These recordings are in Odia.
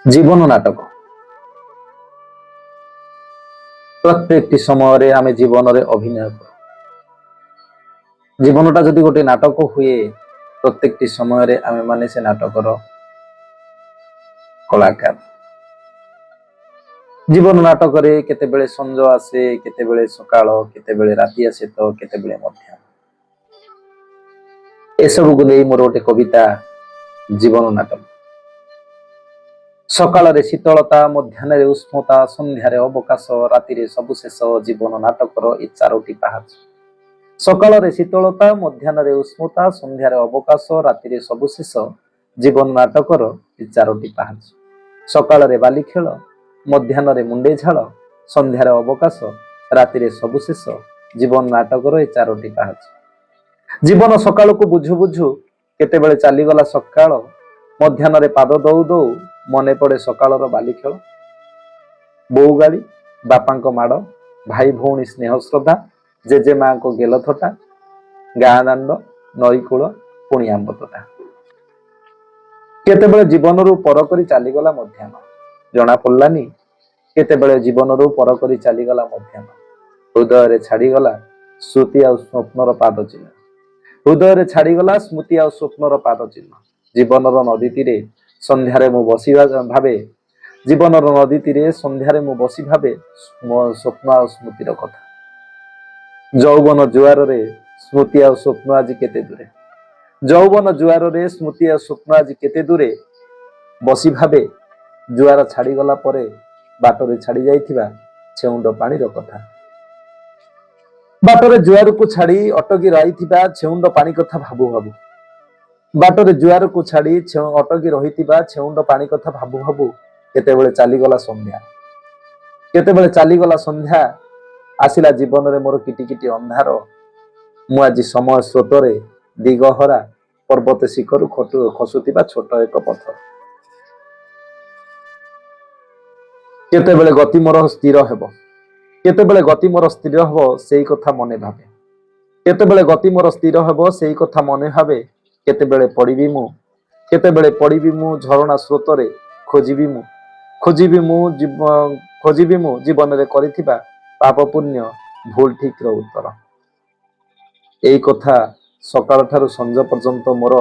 ଜୀବନ ନାଟକ। ପ୍ରତ୍ୟେକଟି ସମୟରେ ଆମେ ଜୀବନରେ ଅଭିନୟ କରୁ। ଜୀବନଟା ଯଦି ଗୋଟେ ନାଟକ ହୁଏ, ପ୍ରତ୍ୟେକଟି ସମୟରେ ଆମେମାନେ ସେ ନାଟକର କଳାକାର। ଜୀବନ ନାଟକରେ କେତେବେଳେ ସଞ୍ଜ ଆସେ, କେତେବେଳେ ସକାଳ, କେତେବେଳେ ରାତି ଆସେ ତ କେତେବେଳେ ମଧ୍ୟାହ୍ନ। ଏସବୁକୁ ନେଇ ମୋର ଗୋଟେ କବିତା, ଜୀବନ ନାଟକ। ସକାଳରେ ଶୀତଳତା, ମଧ୍ୟାହ୍ନରେ ଉଷ୍ମତା, ସନ୍ଧ୍ୟାରେ ଅବକାଶ, ରାତିରେ ସବୁ ଶେଷ। ଜୀବନ ନାଟକର ଏ ଚାରୋଟି ପାହାଚ। ସକାଳରେ ଶୀତଳତା, ମଧ୍ୟାହ୍ନରେ ଉଷ୍ମତା, ସନ୍ଧ୍ୟାରେ ଅବକାଶ, ରାତିରେ ସବୁ ଶେଷ। ଜୀବନ ନାଟକର ଏ ଚାରୋଟି ପାହାଚ। ସକାଳରେ ବାଲି ଖେଳ, ମଧ୍ୟାହ୍ନରେ ମୁଣ୍ଡେ ଝାଳ, ସନ୍ଧ୍ୟାରେ ଅବକାଶ, ରାତିରେ ସବୁ ଶେଷ। ଜୀବନ ନାଟକର ଏ ଚାରୋଟି ପାହାଚ। ଜୀବନ ସକାଳକୁ ବୁଝୁ ବୁଝୁ କେତେବେଳେ ଚାଲିଗଲା ସକାଳ। ମଧ୍ୟାହ୍ନରେ ପାଦ ଦଉ ଦଉ ମନେ ପଡେ ସକାଳର ବାଲି ଖେଳ, ବୋଉ ଗାଳି, ବାପାଙ୍କ ମାଡ଼, ଭାଇ ଭଉଣୀ ସ୍ନେହ ଶ୍ରଦ୍ଧା, ଜେଜେ ମାଙ୍କ ଗେଲ ଥଟା, ଗାଁ ଦାଣ୍ଡ, ନଈକୂଳ, ପୁଣି ଆମ୍ବ ତୋଟା। କେତେବେଳେ ଜୀବନରୁ ପର କରି ଚାଲିଗଲା ମଧ୍ୟାହ୍ନ, ଜଣା ପଡିଲାନି। କେତେବେଳେ ଜୀବନରୁ ପର କରି ଚାଲିଗଲା ମଧ୍ୟାହ୍ନ, ହୃଦୟରେ ଛାଡିଗଲା ସ୍ମୃତି ଆଉ ସ୍ୱପ୍ନର ପାଦ ଚିହ୍ନ। ହୃଦୟରେ ଛାଡିଗଲା ସ୍ମୃତି ଆଉ ସ୍ୱପ୍ନର ପାଦ ଚିହ୍ନ। ଜୀବନର ନଦୀ ତୀରେ ସନ୍ଧ୍ୟାରେ ମୁଁ ବସିବା ଭାବେ, ଜୀବନର ନଦୀ ତୀରେ ସନ୍ଧ୍ୟାରେ ମୁଁ ବସି ଭାବେ ମୋ ସ୍ୱପ୍ନ ଆଉ ସ୍ମୃତିର କଥା। ଯୌବନ ଜୁଆରରେ ସ୍ମୃତି ଆଉ ସ୍ୱପ୍ନ ଆଜି କେତେ ଦୂରେ। ଯୌବନ ଜୁଆରରେ ସ୍ମୃତି ଆଉ ସ୍ୱପ୍ନ ଆଜି କେତେ ଦୂରେ। ବସି ଭାବେ ଜୁଆର ଛାଡିଗଲା ପରେ ବାଟରେ ଛାଡି ଯାଇଥିବା ଛେଉଣ୍ଡ ପାଣିର କଥା। ବାଟରେ ଜୁଆରକୁ ଛାଡି ଅଟକି ରହିଥିବା ଛେଉଣ୍ଡ ପାଣି କଥା ଭାବୁ ଭାବୁ, ବାଟରେ ଜୁଆରକୁ ଛାଡି ଅଟକି ରହିଥିବା ଛେଉଣ୍ଡ ପାଣି କଥା ଭାବୁ ଭାବୁ କେତେବେଳେ ଚାଲିଗଲା ସନ୍ଧ୍ୟା। କେତେବେଳେ ଚାଲିଗଲା ସନ୍ଧ୍ୟା, ଆସିଲା ଜୀବନରେ ମୋର କିଟି କିଟି ଅନ୍ଧାର। ମୁଁ ଆଜି ସମୟ ସ୍ରୋତରେ ଦିଗହରା, ପର୍ବତ ଶିଖରୁ ଖସୁଥିବା ଛୋଟ ଏକ ପଥର। କେତେବେଳେ ଗତି ମୋର ସ୍ଥିର ହେବ, କେତେବେଳେ ଗତି ମୋର ସ୍ଥିର ହେବ, ସେଇ କଥା ମନେ ଭାବେ। କେତେବେଳେ ଗତି ମୋର ସ୍ଥିର ହେବ, ସେଇ କଥା ମନେ ଭାବେ। କେତେବେଳେ ପଡ଼ିବି ମୁଁ, କେତେବେଳେ ପଡ଼ିବି ମୁଁ ଝରଣା ସ୍ରୋତରେ। ଖୋଜିବି ମୁଁ, ଖୋଜିବି ମୁଁ, ଖୋଜିବି ମୁଁ ଜୀବନରେ କରିଥିବା ପାପ ପୁଣ୍ୟ, ଭୁଲ ଠିକର ଉତ୍ତର। ଏଇ କଥା ସକାଳ ଠାରୁ ସଞ୍ଜ ପର୍ଯ୍ୟନ୍ତ ମୋର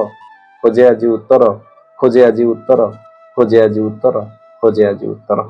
ଖୋଜେ ଆଜି ଉତ୍ତର, ଖୋଜେ ଆଜି ଉତ୍ତର, ଖୋଜେ ଆଜି ଉତ୍ତର, ଖୋଜେ ଆଜି ଉତ୍ତର।